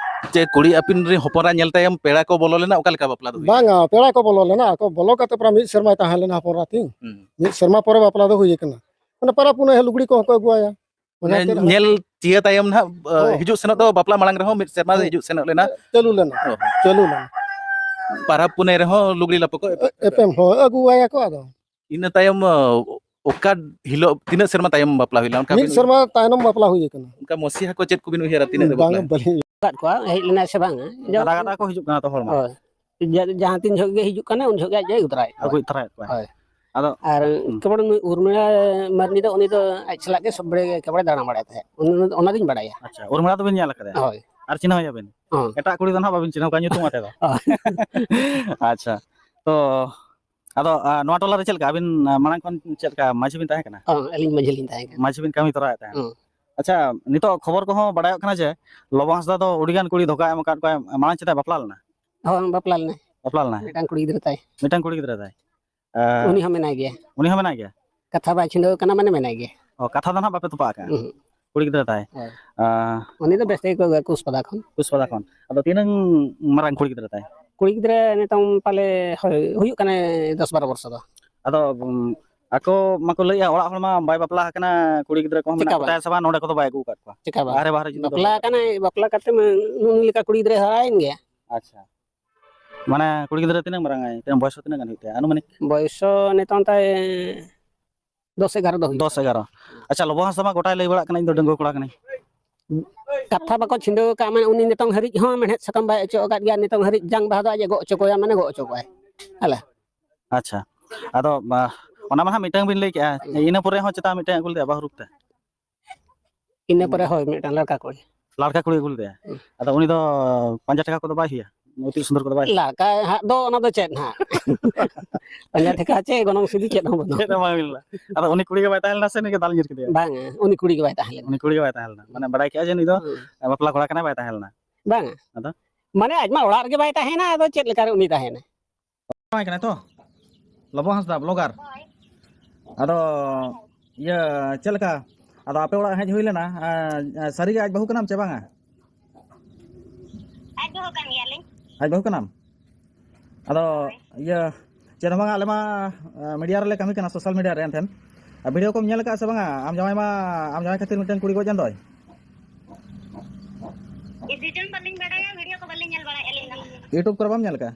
ᱪᱮ ᱠᱩᱲᱤ ᱟᱹᱯᱤᱱ ᱨᱮᱱ ᱦᱚᱯᱚᱱ ᱮᱨᱟ ᱧᱮᱞ ᱛᱟᱭᱚᱢ ᱯᱮᱲᱟ ᱠᱚ ᱵᱚᱞᱚ ᱞᱮᱱᱟ, ᱚᱠᱟ ᱞᱮᱠᱟ ᱵᱟᱯᱞᱟ ᱫᱚ ᱦᱩᱭ ᱞᱮᱱᱟ? ᱵᱟᱝᱟ, ᱯᱮᱲᱟ ᱠᱚ ᱵᱚᱞᱚ ᱞᱮᱱᱟ, ᱟᱠᱚ ᱵᱚᱞᱚ ᱠᱟᱛᱮ ᱯᱨᱟᱭ ᱢᱤᱫ ᱥᱮᱨᱢᱟᱭ ᱛᱟᱦᱮᱸ ᱞᱮᱱᱟ ᱦᱚᱯᱚᱱ ᱮᱨᱟ ᱛᱤᱧ᱾ ᱦᱩᱸ᱾ ᱢᱤᱫ ᱥᱮᱨᱢᱟ ᱯᱚᱨᱮ ᱵᱟᱯᱞᱟ ᱫᱚ ᱦᱩᱭ ᱟᱠᱟᱱᱟ᱾ ᱢᱟᱱᱮ ᱯᱟᱨᱟ ᱯᱩᱱᱟᱹᱭ ᱞᱩᱜᱽᱲᱤ ᱠᱚᱦᱚᱸ ᱠᱚ ᱟᱹᱜᱩᱣᱟᱭᱟ᱾ ᱚᱱᱟ ᱢᱟᱱᱮ ᱪᱮᱫ ᱦᱚᱸ ᱧᱮᱞ ᱪᱤᱭᱟᱹ ᱛᱟᱭᱚᱢ ᱱᱟᱦᱟᱜ, ᱦᱚᱸ᱾ ᱦᱤᱡᱩᱜ ᱥᱮᱱᱚᱜ ᱫᱚ ᱵᱟᱯᱞᱟ ᱢᱟᱲᱟᱝ ᱨᱮᱦᱚᱸ ᱢᱤᱫ ᱥᱮᱨᱢᱟ ᱦᱚᱸ᱾ ᱦᱤᱡᱩᱜ ᱥᱮᱱᱚᱜ ᱞᱮᱱᱟ᱾ ᱪᱟᱹᱞᱩ ᱞᱮᱱᱟ᱾ ᱚ᱾ ᱪᱟᱹᱞᱩ ᱞᱮᱱᱟ᱾ ᱯᱟᱨᱟᱵᱽ ᱯᱩᱱᱟᱹᱭ ᱨᱮᱦᱚᱸ ᱞᱩᱜᱽᱲᱤ ᱞᱟᱯᱚ ᱠᱚ ᱮᱯᱮᱢ ᱪᱟᱯᱟᱞ᱾ ᱮᱯᱮᱢ, ᱦᱳᱭ, ᱟᱹᱜᱩᱣᱟᱭᱟ ᱠᱚ ᱟᱫᱚ᱾ ᱤᱱᱟᱹ ᱛᱟᱭᱚᱢ, ᱚ, ᱚᱠᱟ ᱦᱤᱞᱳᱜ, ᱛᱤᱱᱟᱹᱜ ᱥᱮᱨᱢᱟ ᱛᱟᱭᱚᱢ ᱵᱟᱯᱞᱟ ᱦᱩᱭ ᱞᱮᱱᱟ? ᱚᱱᱠᱟ ᱢᱤᱫ ᱵᱤᱱ ᱥᱮᱨᱢᱟ ᱛᱟᱭᱱᱚᱢ ᱵᱟᱯᱞᱟ ᱦᱩᱭ ᱟᱠᱟᱱᱟ᱾ ᱚᱱᱠᱟ ᱢᱚᱥᱤᱦᱟ ᱠᱚ ᱪᱮᱫ ᱠᱚᱵᱤᱱ ᱩᱭᱦᱟᱹᱨᱟ, ᱛᱤᱱᱟᱹᱜ ᱨᱮ ᱵᱟᱝ, ᱵᱟᱯᱞᱟ? ᱵᱟᱹᱞᱤᱧ ᱟᱠᱟᱫ ᱠᱚᱣᱟ, ᱦᱮᱡ ᱞᱮᱱᱟᱭ ᱥᱮ ᱵᱟᱝᱟ? ᱜᱟᱰᱟ ᱜᱟᱰᱟ ᱠᱚ ᱦᱤᱡᱩᱜ ᱠᱟᱱᱟ ᱛᱚ ᱦᱚᱲ ᱢᱟ᱾ ᱦᱳᱭ᱾ ᱡᱟ-, ᱡᱟᱦᱟᱸ ᱛᱤᱱ ᱡᱚᱦᱚᱜ ᱜᱮ ᱦᱤᱡᱩᱜ ᱠᱟᱱᱟ, ᱩᱱ ᱡᱚᱦᱚᱜ ᱜᱮ ᱟᱡ ᱫᱚᱭ ᱟᱹᱜᱩ ᱛᱚᱨᱟᱭᱮᱫ ᱠᱚᱣᱟ᱾ ᱟᱹᱜᱩ ᱛᱚᱨᱟᱭᱮᱫ ᱠᱚᱣᱟ᱾ ᱦᱳᱭ᱾ ᱟᱫᱚ ᱟᱨ ᱦᱩᱸ᱾ ᱠᱮᱵᱚᱞ ᱱᱩᱭ ᱩᱨᱢᱤᱞᱟ ᱢᱟᱹᱨᱰᱤ ᱫᱚ, ᱩᱱᱤ ᱫᱚ ᱟᱡ ᱥᱟᱞᱟᱜ ᱜᱮ ᱥᱚᱵ ᱵᱮᱲᱮ ᱜᱮ ᱮᱠᱮᱵᱟᱨᱮ ᱫᱟᱬᱟ ᱵᱟᱲᱟᱭ ᱛᱟᱦᱮᱸᱫ᱾ ᱩᱱ-, ᱩᱱ-, ᱚᱱᱟ ᱫᱚᱧ ᱵᱟᱲᱟᱭᱟ᱾ ᱟᱪᱪᱷᱟ, ᱩᱨᱢᱤᱞᱟ ᱫᱚᱵᱤᱱ ᱧᱮᱞ ᱟᱠᱟᱫᱮᱭᱟ? ᱦᱳᱭ᱾ ᱟᱨ ᱪᱤᱱᱦᱟᱹᱣ ᱮᱭᱟ ᱵᱤᱱ? ᱦᱚᱸ᱾ ᱮᱴᱟᱜ ᱠᱩᱲᱤ ᱫᱚ ᱱᱟᱦᱟᱜ ᱵᱟᱵᱤᱱ ᱪᱤᱱᱦᱟᱹᱣ ᱠᱚᱣᱟ ᱧᱩᱛᱩᱢ ᱟᱛᱮ ᱫᱚ? ᱦᱳᱭ᱾ ᱟᱪᱪᱷᱟ, ᱛᱚ ᱟᱫᱚ, ᱟ, ᱱᱚᱣᱟ ᱴᱚᱞᱟ ᱨᱮ ᱪᱮᱫ ᱞᱮᱠᱟ ᱟᱹᱵᱤᱱ, ᱟ, ᱢᱟᱲᱟᱝ ᱠᱷᱚᱱ ᱪᱮᱫ ᱞᱮᱠᱟ ᱢᱟᱹᱡᱷᱤ ᱵᱤᱱ ᱛᱟᱦᱮᱸ ᱠᱟᱱᱟ? ᱦᱚᱸ, ᱟᱹᱞᱤᱧ ᱢᱟᱹᱡᱷᱤ ᱞᱤᱧ ᱛᱟᱦᱮᱸ ᱠᱟᱱᱟ᱾ ᱢᱟᱹᱡᱷᱤ ᱵᱤᱱ ᱠᱟᱹᱢᱤ ᱛᱚᱨᱟᱭᱮᱫ ᱛᱟᱦᱮᱸᱫ? ᱦᱚᱸ᱾ ᱟᱪᱪᱷᱟ, ᱱᱤᱛᱚᱜ ᱠᱷᱚᱵᱚᱨ ᱠᱚᱦᱚᱸ ᱵᱟᱲᱟᱭᱚᱜ ᱠᱟᱱᱟ ᱡᱮ ᱞᱚᱵᱚ ᱦᱟᱸᱥᱫᱟ ᱫᱚ ᱟᱹᱰᱤᱜᱟᱱ ᱠᱩᱲᱤ ᱫᱷᱳᱠᱟ ᱮᱢ ᱟᱠᱟᱫ ᱠᱚᱣᱟ, ᱢᱟᱲᱟᱝ ᱪᱮᱫᱟᱜ ᱵᱟᱯᱞᱟ ᱞᱮᱱᱟ? ᱦᱚᱸ, ᱵᱟᱯᱞᱟ ᱞᱮᱱᱟᱭ᱾ ᱵᱟᱯᱞᱟ ᱞᱮᱱᱟᱭ? ᱢᱤᱫᱴᱟᱝ ᱠᱩᱲᱤ ᱜᱤᱫᱽᱨᱟᱹ ᱛᱟᱭ᱾ ᱢᱤᱫᱴᱟᱝ ᱠᱩᱲᱤ ᱜᱤᱫᱽᱨᱟᱹ ᱛᱟᱭ? ᱮ, ᱩᱱᱤ ᱦᱚᱸ ᱢᱮᱱᱟᱭ ᱜᱮᱭᱟ᱾ ᱩᱱᱤ ᱦᱚᱸ ᱢᱮᱱᱟᱭ ᱜᱮᱭᱟ? ᱠᱟᱛᱷᱟ ᱵᱟᱭ ᱪᱷᱤᱰᱟᱹᱣ ᱠᱟᱱᱟ, ᱢᱟᱱᱮ ᱢᱮᱱᱟᱭ ᱜᱮᱭᱟ᱾ ᱚ, ᱠᱟᱛᱷᱟ ᱫᱚ ᱱᱟᱦᱟᱜ ᱵᱟᱯᱮ ᱛᱚᱯᱟᱜ ᱟᱠᱟᱫᱼᱟ? ᱩᱦᱩᱸ᱾ ᱠᱩᱲᱤ ᱜᱤᱫᱽᱨᱟᱹ ᱛᱟᱭ? ᱦᱳᱭ᱾ ᱟ, ᱩᱱᱤ ᱫᱚ ᱵᱮᱥ ᱛᱮᱜᱮ ᱠᱚ ᱟᱹᱜᱩ ᱠᱩᱥᱯᱟᱫᱟ ᱠᱷᱚᱱ᱾ ᱠᱩᱥᱯᱟᱫᱟ ᱠᱷᱚᱱ᱾ ᱟᱫᱚ ᱛᱤᱱᱟᱹᱝ ᱢᱟᱨᱟᱝ ᱠᱩᱲᱤ ᱜᱤᱫᱽᱨᱟᱹ ᱛᱟᱭ? ᱠᱩᱲᱤ ᱜᱤᱫᱽᱨᱟᱹ ᱱᱤᱛᱚᱝ ᱯᱟᱞᱮ, ᱦᱳᱭ, ᱦᱩᱭᱩᱜ ᱠᱟᱱᱟᱭ ᱫᱚᱥ ᱵᱟᱨᱚ ᱵᱚᱨᱥᱚ ᱫᱚ᱾ ᱟᱫᱚ, ᱩᱢ, ᱟᱠᱚ ᱢᱟᱠᱚ ᱞᱟᱹᱭᱮᱜᱼᱟ, ᱚᱲᱟᱜ ᱦᱚᱲ ᱢᱟ ᱵᱟᱭ ᱵᱟᱯᱞᱟ ᱟᱠᱟᱱᱟ, ᱠᱩᱲᱤ ᱜᱤᱫᱽᱨᱟᱹ ᱠᱚᱦᱚᱸ ᱢᱮᱱᱟᱜ ᱪᱮᱠᱟ ᱠᱚᱛᱟᱭᱟ ᱵᱟᱝ? ᱥᱮ ᱵᱟᱝ, ᱱᱚᱰᱮ ᱠᱚᱫᱚ ᱵᱟᱭ ᱟᱹᱜᱩ ᱟᱠᱟᱫ ᱠᱚᱣᱟ? ᱪᱮᱠᱟ ᱵᱟᱝ? ᱵᱟᱦᱨᱮ ᱵᱟᱦᱨᱮ ᱡᱩᱫᱤ ᱵᱟᱯᱞᱟ ᱫᱚᱦᱚ ᱟᱠᱟᱱᱟᱭ, ᱵᱟᱯᱞᱟ ᱠᱟᱛᱮ ᱢᱟ ᱱᱩᱭ ᱞᱮᱠᱟ ᱠᱩᱲᱤ ᱜᱤᱫᱽᱨᱟᱹᱭ ᱦᱟᱨᱟᱭᱮᱱ ᱜᱮᱭᱟ᱾ ᱟᱪᱪᱷᱟ᱾ ᱢᱟᱱᱮ ᱠᱩᱲᱤ ᱜᱤᱫᱽᱨᱟᱹ ᱛᱤᱱᱟᱹᱜ ᱢᱟᱨᱟᱝ ᱟᱭ? ᱛᱤᱱᱟᱹᱜ ᱵᱚᱭᱚᱥ ᱛᱤᱱᱟᱹᱜ ᱜᱟᱱ ᱦᱩᱭᱩᱜ ᱛᱟᱭᱟ ᱟᱱᱩᱢᱟᱱᱤᱠ? ᱵᱚᱭᱚᱥ ᱱᱤᱛᱚᱝ ᱛᱟᱭ ᱫᱚᱥ ᱮᱜᱟᱨᱚ ᱫᱚ ᱦᱩᱭᱩᱜ ᱫᱚᱥ ᱮᱜᱟᱨᱚ᱾ ᱟᱪᱪᱷᱟ, ᱞᱚᱵᱚ ᱦᱟᱸᱥᱫᱟ ᱢᱟ ᱜᱚᱴᱟᱭ ᱞᱟᱹᱭ ᱵᱟᱲᱟᱜ ᱠᱟᱱᱟ, "ᱤᱧ ᱫᱚ ᱰᱟᱺᱜᱩᱣᱟᱹ ᱠᱚᱲᱟ ᱠᱟᱹᱱᱟᱹᱧ᱾" ᱠᱟᱛᱷᱟ ᱵᱟᱠᱚ ᱪᱷᱤᱰᱟᱹᱣ ᱟᱠᱟᱫ, ᱢᱟᱱᱮ ᱩᱱᱤ ᱱᱤᱛᱚᱝ ᱦᱟᱹᱨᱤᱡ ᱦᱚᱸ ᱢᱮᱲᱦᱮᱫ ᱥᱟᱠᱟᱢ ᱵᱟᱭ ᱚᱪᱚᱜ ᱟᱠᱟᱫ ᱜᱮᱭᱟ, ᱱᱤᱛᱚᱝ ᱦᱟᱹᱨᱤᱡ ᱡᱟᱝ ᱵᱟᱦᱟ ᱫᱚ ᱟᱡ ᱮ ᱜᱚᱜ ᱦᱚᱪᱚ ᱠᱚᱣᱟ, ᱢᱟᱱᱮ ᱜᱚᱜ ᱦᱚᱪᱚ ᱠᱚᱣᱟᱭ᱾ ᱦᱮᱞᱟ᱾ ᱟᱪᱪᱷᱟ, ᱟᱫᱚ, ᱟ, ᱚᱱᱟ ᱢᱟ ᱦᱟᱸᱜ ᱢᱤᱫᱴᱟᱝ ᱵᱤᱱ ᱞᱟᱹᱭ ᱠᱮᱜᱼᱟ, ᱦᱩᱸ᱾ ᱤᱱᱟᱹ ᱯᱚᱨᱮ ᱦᱚᱸ ᱪᱮᱛᱟᱱ ᱢᱤᱫᱴᱟᱝ ᱟᱹᱜᱩ ᱞᱮᱫᱮᱭᱟ ᱵᱟᱹᱦᱩ ᱨᱩᱯ ᱛᱮ? ᱤᱱᱟᱹ ᱯᱚᱨᱮ ᱦᱳᱭ, ᱢᱤᱫᱴᱟᱝ ᱞᱟᱲᱠᱟ ᱠᱩᱲᱤ᱾ ᱞᱟᱲᱠᱟ ᱠᱩᱲᱤ ᱟᱹᱜᱩ ᱞᱮᱫᱮᱭᱟ᱾ ᱟᱫᱚ ᱩᱱᱤ ᱫᱚ ᱯᱟᱸᱡᱟ ᱴᱷᱮᱠᱟ ᱠᱚᱫᱚ ᱵᱟᱭ ᱦᱩᱭᱟ? ᱩᱛᱤ ᱥᱩᱱᱫᱚᱨ ᱠᱚᱫᱚ ᱵᱟᱭ ᱦᱩᱭᱟ? ᱞᱟᱲᱠᱟ ᱦᱟᱸᱜ ᱫᱚ ᱚᱱᱟ ᱫᱚ ᱪᱮᱫ ᱦᱟᱸᱜ? ᱯᱟᱸᱡᱟ ᱴᱷᱮᱠᱟ ᱪᱮᱫ ᱜᱚᱱᱚᱝ ᱥᱤᱫᱤ ᱪᱮᱫ ᱦᱚᱸ ᱵᱟᱹᱱᱩᱜ᱾ ᱪᱮᱫ ᱦᱚᱸ ᱵᱟᱝ ᱦᱩᱭ ᱞᱮᱱᱟ᱾ ᱟᱫᱚ ᱩᱱᱤ ᱠᱩᱲᱤ ᱜᱮ ᱵᱟᱭ ᱛᱟᱦᱮᱸ ᱞᱮᱱᱟ ᱥᱮ ᱱᱩᱭ ᱜᱮ ᱫᱟᱞ ᱧᱤᱨ ᱠᱮᱫᱮᱭᱟ? ᱵᱟᱝ, ᱩᱱᱤ ᱠᱩᱲᱤ ᱜᱮ ᱵᱟᱭ ᱛᱟᱦᱮᱸ ᱞᱮᱱᱟ᱾ ᱩᱱᱤ ᱠᱩᱲᱤ ᱜᱮ ᱵᱟᱭ ᱛᱟᱦᱮᱸ ᱞᱮᱱᱟ, ᱢᱟᱱᱮ ᱵᱟᱲᱟᱭ ᱠᱮᱫᱼᱟ ᱡᱮ ᱱᱩᱭ ᱫᱚ ᱦᱩᱸ᱾ ᱵᱟᱯᱞᱟ ᱠᱚᱲᱟ ᱠᱟᱱᱟᱭ, ᱵᱟᱭ ᱛᱟᱦᱮᱸ ᱞᱮᱱᱟ᱾ ᱵᱟᱝ᱾ ᱟᱫᱚ? ᱢᱟᱱᱮ ᱟᱡ ᱢᱟ ᱚᱲᱟᱜ ᱨᱮᱜᱮ ᱵᱟᱭ ᱛᱟᱦᱮᱱᱟ, ᱟᱫᱚ ᱪᱮᱫ ᱞᱮᱠᱟ ᱨᱮ ᱩᱱᱤ ᱛᱟᱦᱮᱱᱟ? ᱡᱟᱶᱟᱭ ᱠᱟᱱᱟᱭ ᱛᱚ? ᱞᱚᱵᱚ ᱦᱟᱸᱥᱫᱟ, blogger᱾ ᱟᱫᱚ ᱤᱭᱟᱹ, ᱪᱮᱫ ᱞᱮᱠᱟ? ᱟᱫᱚ ᱟᱯᱮ ᱚᱲᱟᱜ ᱦᱮᱡ ᱦᱩᱭ ᱞᱮᱱᱟ, ᱮᱸ, ᱥᱟᱹᱨᱤ ᱜᱮ ᱟᱡ ᱵᱟᱹᱦᱩ ᱠᱟᱱᱟᱢ ᱪᱮ ᱵᱟᱝᱟ? ᱟᱡ ᱵᱟᱹᱦᱩ ᱠᱟᱱ ᱜᱮᱭᱟᱞᱤᱧ᱾ ᱟᱡ ᱵᱟᱹᱦᱩ ᱠᱟᱱᱟᱢ? ᱟᱫᱚ ᱤᱭᱟᱹ, ᱪᱮᱫ ᱦᱚᱸ ᱵᱟᱝᱟ, ᱟᱞᱮ ᱢᱟ, ᱮᱸ, media ᱨᱮᱞᱮ ᱠᱟᱹᱢᱤ ᱠᱟᱱᱟ, social media ᱨᱮ᱾ ᱮᱱᱛᱮᱱ ᱟᱨ video ᱠᱚᱢ ᱧᱮᱞ ᱟᱠᱟᱫᱼᱟ ᱥᱮ ᱵᱟᱝᱟ? ᱟᱢ ᱡᱟᱶᱟᱭ ᱢᱟ, ᱟᱢ ᱡᱟᱶᱟᱭ ᱠᱷᱟᱹᱛᱤᱨ ᱢᱤᱫᱴᱮᱱ ᱠᱩᱲᱤ ᱜᱚᱡ ᱮᱱ ᱫᱚᱭ᱾ ᱤᱫᱤ ᱡᱚᱝ ᱵᱟᱹᱞᱤᱧ ᱵᱟᱲᱟᱭᱟ, video ᱠᱚ ᱵᱟᱹᱞᱤᱧ ᱧᱮᱞ ᱵᱟᱲᱟᱭᱮᱫᱼᱟ ᱟᱹᱞᱤᱧ ᱫᱚ᱾ YouTube ᱠᱚᱨᱮ ᱵᱟᱢ ᱧᱮᱞ ᱟᱠᱟᱫᱼᱟ?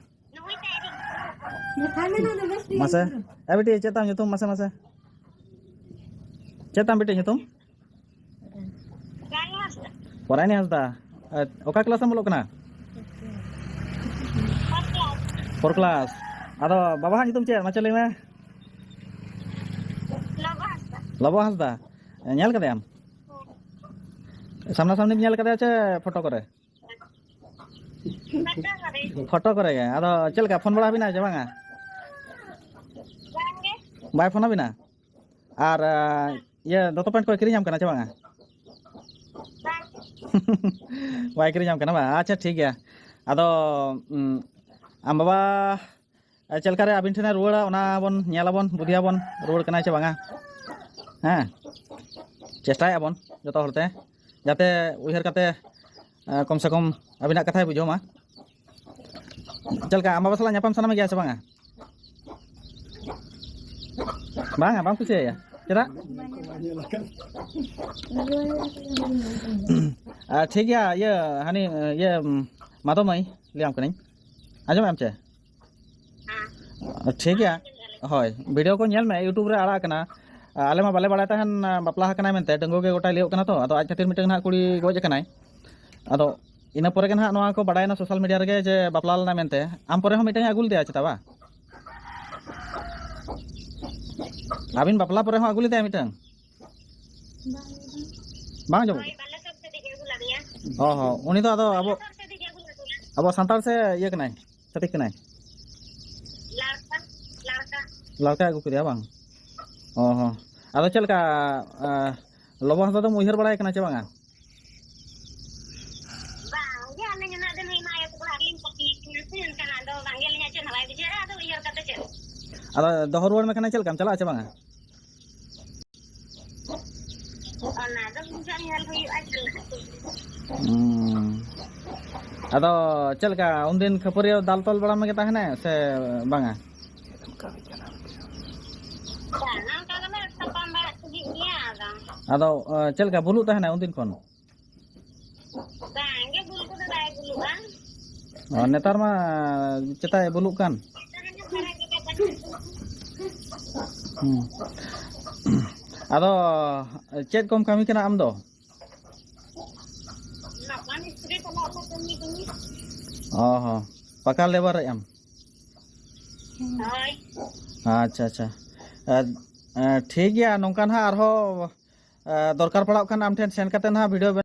ᱢᱟᱥᱮ, ᱮ ᱵᱤᱴᱤ, ᱪᱮᱫ ᱛᱟᱢ ᱧᱩᱛᱩᱢ? ᱢᱟᱥᱮ, ᱢᱟᱥᱮ, ᱪᱮᱫ ᱛᱟᱢ ᱵᱤᱴᱤ ᱧᱩᱛᱩᱢ? ᱨᱟᱱᱤ ᱦᱟᱸᱥᱫᱟ᱾ ᱯᱚᱨᱟᱭᱱᱤ ᱦᱟᱸᱥᱫᱟ᱾ ᱟᱨ ᱚᱠᱟ class ᱮᱢ ᱚᱞᱚᱜ ᱠᱟᱱᱟ? First class᱾ Four class᱾ ᱟᱫᱚ ᱵᱟᱵᱟ ᱦᱟᱜ ᱧᱩᱛᱩᱢ ᱪᱮᱫ? ᱢᱟᱥᱮ ᱞᱟᱹᱭ ᱢᱮ᱾ ᱞᱚᱵᱚ ᱦᱟᱸᱥᱫᱟ᱾ ᱞᱚᱵᱚ ᱦᱟᱸᱥᱫᱟ᱾ ᱧᱮᱞ ᱠᱟᱫᱮᱭᱟᱢ? ᱦᱮᱸ᱾ ᱥᱟᱢᱱᱟ ᱥᱟᱢᱱᱤᱢ ᱧᱮᱞ ᱠᱟᱫᱮᱭᱟ ᱪᱮ photo ᱠᱚᱨᱮ? Photo ᱠᱚᱨᱮ᱾ Photo ᱠᱚᱨᱮ ᱜᱮ᱾ ᱟᱫᱚ ᱪᱮᱫ ᱞᱮᱠᱟ, phone ᱵᱟᱲᱟ ᱟᱵᱤᱱᱟ ᱪᱮ ᱵᱟᱝᱟ? ᱵᱟᱝ ᱜᱮ᱾ ᱵᱟᱭ phone ᱟᱵᱤᱱᱟ? ᱟᱨ, ᱟ, ᱤᱭᱟᱹ, ᱫᱚᱛᱚ pant ᱠᱚᱭ ᱠᱤᱨᱤᱧ ᱟᱢ ᱠᱟᱱᱟ ᱪᱮ ᱵᱟᱝᱟ? ᱵᱟᱝ᱾ ᱵᱟᱭ ᱠᱤᱨᱤᱧ ᱟᱢ ᱠᱟᱱᱟ ᱵᱟᱝ? ᱟᱪᱪᱷᱟ, ᱴᱷᱤᱠ ᱜᱮᱭᱟ᱾ ᱟᱫᱚ, ᱩᱸ, ᱟᱢ ᱵᱟᱵᱟ ᱪᱮᱫ ᱞᱮᱠᱟ ᱨᱮ ᱟᱹᱵᱤᱱ ᱴᱷᱮᱱᱮ ᱨᱩᱣᱟᱹᱲᱟ, ᱚᱱᱟ ᱵᱚᱱ ᱧᱮᱞᱟᱵᱚᱱ, ᱵᱩᱫᱷᱤᱭᱟᱵᱚᱱ, ᱨᱩᱣᱟᱹᱲ ᱠᱟᱱᱟᱭ ᱪᱮ ᱵᱟᱝᱟ᱾ ᱦᱮᱸ, ᱪᱮᱥᱴᱟᱭᱮᱫᱼᱟ ᱵᱚᱱ ᱡᱚᱛᱚ ᱦᱚᱲᱛᱮ, ᱡᱟᱛᱮ ᱩᱭᱦᱟᱹᱨ ᱠᱟᱛᱮ, ᱮ, ᱠᱚᱢ ᱥᱮ ᱠᱚᱢ ᱟᱹᱵᱤᱱᱟᱜ ᱠᱟᱛᱷᱟᱭ ᱵᱩᱡᱷᱟᱹᱣ ᱢᱟ᱾ ᱪᱮᱫ ᱞᱮᱠᱟ, ᱟᱢ ᱵᱟᱵᱟ ᱥᱟᱞᱟᱜ ᱧᱟᱯᱟᱢ ᱥᱟᱱᱟ ᱢᱮ ᱜᱮᱭᱟ ᱥᱮ ᱵᱟᱝᱟ? ᱵᱟᱝᱟ, ᱵᱟᱢ ᱠᱩᱥᱤᱭᱟᱭᱟ? ᱪᱮᱫᱟᱜ? ᱟᱨ ᱴᱷᱤᱠ ᱜᱮᱭᱟ, ᱤᱭᱟᱹ, ᱦᱟᱹᱱᱤ, ᱤᱭᱟᱹ, ᱢᱟᱫᱚ ᱢᱟᱹᱭ, ᱞᱟᱹᱭᱟᱢ ᱠᱟᱹᱱᱟᱹᱧ, ᱟᱸᱡᱚᱢᱮᱫ ᱟᱢ ᱪᱮ? ᱦᱮᱸ᱾ ᱴᱷᱤᱠ ᱜᱮᱭᱟ᱾ ᱦᱳᱭ, video ᱠᱚ ᱧᱮᱞ ᱢᱮ, YouTube ᱨᱮ ᱟᱲᱟᱜ ᱠᱟᱱᱟ᱾ ᱟᱞᱮ ᱢᱟ ᱵᱟᱞᱮ ᱵᱟᱲᱟᱭ ᱛᱟᱦᱮᱱ, ᱵᱟᱯᱞᱟ ᱟᱠᱟᱱᱟᱭ ᱢᱮᱱᱛᱮ, ᱰᱟᱺᱜᱩᱣᱟᱹ ᱜᱮ ᱜᱚᱴᱟᱭ ᱞᱟᱹᱭᱚᱜ ᱠᱟᱱᱟ ᱛᱚ᱾ ᱟᱫᱚ ᱟᱡ ᱠᱷᱟᱹᱛᱤᱨ ᱢᱤᱫᱴᱟᱝ ᱱᱟᱦᱟᱜ ᱠᱩᱲᱤ ᱜᱚᱡ ᱟᱠᱟᱱᱟᱭ᱾ ᱟᱫᱚ ᱤᱱᱟᱹ ᱯᱚᱨᱮ ᱜᱮ ᱱᱟᱦᱟᱜ ᱱᱚᱣᱟ ᱠᱚ ᱵᱟᱲᱟᱭᱮᱱᱟ social media ᱨᱮᱜᱮ ᱡᱮ ᱵᱟᱯᱞᱟ ᱞᱮᱱᱟ ᱢᱮᱱᱛᱮ᱾ ᱟᱢ ᱯᱚᱨᱮ ᱦᱚᱸ ᱢᱤᱫᱴᱟᱝ ᱮ ᱟᱹᱜᱩ ᱞᱮᱫᱮᱭᱟ ᱪᱮᱛᱟ ᱵᱟ? ᱟᱹᱵᱤᱱ ᱵᱟᱯᱞᱟ ᱯᱚᱨᱮ ᱦᱚᱸ ᱟᱹᱜᱩ ᱞᱮᱫᱮᱭᱟ ᱢᱤᱫᱴᱟᱝ? ᱵᱟᱝ ᱟᱸᱡᱚᱢᱚᱜ ᱦᱳᱭ, ᱠᱟᱱᱟ? ᱵᱟᱞᱮ ᱥᱚᱵ ᱛᱮ ᱫᱮᱡ ᱟᱹᱜᱩ ᱞᱮᱫᱮᱭᱟ᱾ ᱚ ᱦᱚᱸ, ᱩᱱᱤ ᱫᱚ ᱟᱫᱚ ᱟᱵᱚ, ᱟᱵᱚ ᱥᱟᱱᱛᱟᱲ ᱥᱮ ᱤᱭᱟᱹ ᱠᱟᱱᱟᱭ, ᱪᱷᱟᱹᱛᱤᱠ ᱠᱟᱱᱟᱭ? ᱞᱟᱲᱠᱟ, ᱞᱟᱲᱠᱟ᱾ ᱞᱟᱲᱠᱟᱭ ᱟᱹᱜᱩ ᱠᱮᱫᱮᱭᱟ ᱵᱟᱝ? ᱚ ᱦᱚᱸ᱾ ᱟᱫᱚ ᱪᱮᱫ ᱞᱮᱠᱟ, ᱟ, ᱞᱚᱵᱚ ᱦᱟᱸᱥᱫᱟ ᱫᱚᱢ ᱩᱭᱦᱟᱹᱨ ᱵᱟᱲᱟᱭ ᱠᱟᱱᱟ ᱪᱮ ᱵᱟᱝᱟ? ᱵᱟᱝ ᱜᱮ, ᱟᱹᱞᱤᱧ ᱩᱱᱟᱹᱜ ᱫᱤᱱ ᱦᱩᱭᱱᱟ ᱟᱭᱳ ᱛᱟᱠᱚ ᱚᱲᱟᱜ ᱨᱮᱞᱤᱧ ᱛᱟᱦᱮᱸ ᱠᱟᱱᱟ, ᱥᱮ ᱮᱱᱠᱷᱟᱱ ᱟᱫᱚ ᱵᱟᱝ ᱜᱮ ᱟᱹᱞᱤᱧᱟᱜ ᱪᱮᱫ ᱦᱚᱸ ᱵᱟᱭ ᱵᱩᱡᱷᱟᱹᱣᱟ, ᱟᱫᱚ ᱩᱭᱦᱟᱹᱨ ᱠᱟᱛᱮ ᱪᱮᱫ? ᱟᱫᱚ ᱫᱚᱦᱚ ᱨᱩᱣᱟᱹᱲ ᱢᱮ ᱠᱷᱟᱱ ᱪᱮᱫ ᱞᱮᱠᱟᱢ ᱪᱟᱞᱟᱜᱼᱟ ᱪᱮ ᱵᱟᱝᱟ? ᱚᱱᱟ ᱫᱚ ᱵᱩᱡᱷᱟᱹᱣ ᱧᱮᱞ ᱦᱩᱭᱩᱜᱼᱟ, ᱪᱮᱫ ᱞᱮᱠᱟ ᱠᱚ ᱦᱩᱸ᱾ ᱟᱫᱚ ᱪᱮᱫ ᱞᱮᱠᱟ ᱩᱱᱫᱤᱱ ᱠᱷᱟᱹᱯᱟᱹᱨᱤ ᱫᱟᱞ ᱛᱚᱞ ᱵᱟᱲᱟ ᱢᱮᱜᱮ ᱛᱟᱦᱮᱱᱟᱭ ᱥᱮ ᱵᱟᱝᱟ? ᱵᱟᱝ, ᱚᱱᱠᱟ ᱜᱮᱞᱮ ᱛᱟᱯᱟᱢ ᱵᱟᱲᱟᱜ ᱛᱟᱦᱮᱸᱫ ᱜᱮᱭᱟ, ᱟᱫᱚ᱾ ᱟᱫᱚ, ᱪᱮᱫ ᱞᱮᱠᱟ ᱵᱩᱞᱩᱜ ᱛᱟᱦᱮᱱᱟᱭ ᱩᱱᱫᱤᱱ ᱠᱷᱚᱱ? ᱵᱟᱝ ᱜᱮ, ᱵᱩᱞ ᱠᱚᱫᱚ ᱵᱟᱭ ᱵᱩᱞᱩᱜᱼᱟ᱾ ᱚ, ᱱᱮᱛᱟᱨ ᱢᱟ ᱪᱮᱛᱟᱭ ᱵᱩᱞᱩᱜ ᱠᱟᱱ᱾ ᱦᱩᱸ᱾ ᱟᱫᱚ ᱪᱮᱫ ᱠᱚᱢ ᱠᱟᱹᱢᱤ ᱠᱟᱱᱟ ᱟᱢ ᱫᱚ? ᱱᱚᱣᱟ ᱢᱤᱥᱛᱨᱤ ᱥᱟᱞᱟᱜ ᱞᱮ ᱠᱟᱹᱢᱤ ᱠᱟᱱᱟ᱾ ᱚ ᱦᱚᱸ, ᱯᱟᱠᱟ ᱞᱮᱵᱟᱨᱮᱫ ᱟᱢ? ᱦᱳᱭ᱾ ᱟᱪᱪᱷᱟ, ᱟᱪᱪᱷᱟ᱾ ᱮ, ᱮ, ᱴᱷᱤᱠ ᱜᱮᱭᱟ, ᱱᱚᱝᱠᱟ ᱱᱟᱦᱟᱜ ᱟᱨᱦᱚᱸ, ᱮ, ᱫᱚᱨᱠᱟᱨ ᱯᱟᱲᱟᱜ ᱠᱷᱟᱱ ᱟᱢ ᱴᱷᱮᱱ ᱥᱮᱱ ᱠᱟᱛᱮ ᱱᱟᱦᱟᱜ ᱵᱷᱤᱰᱤᱭᱳ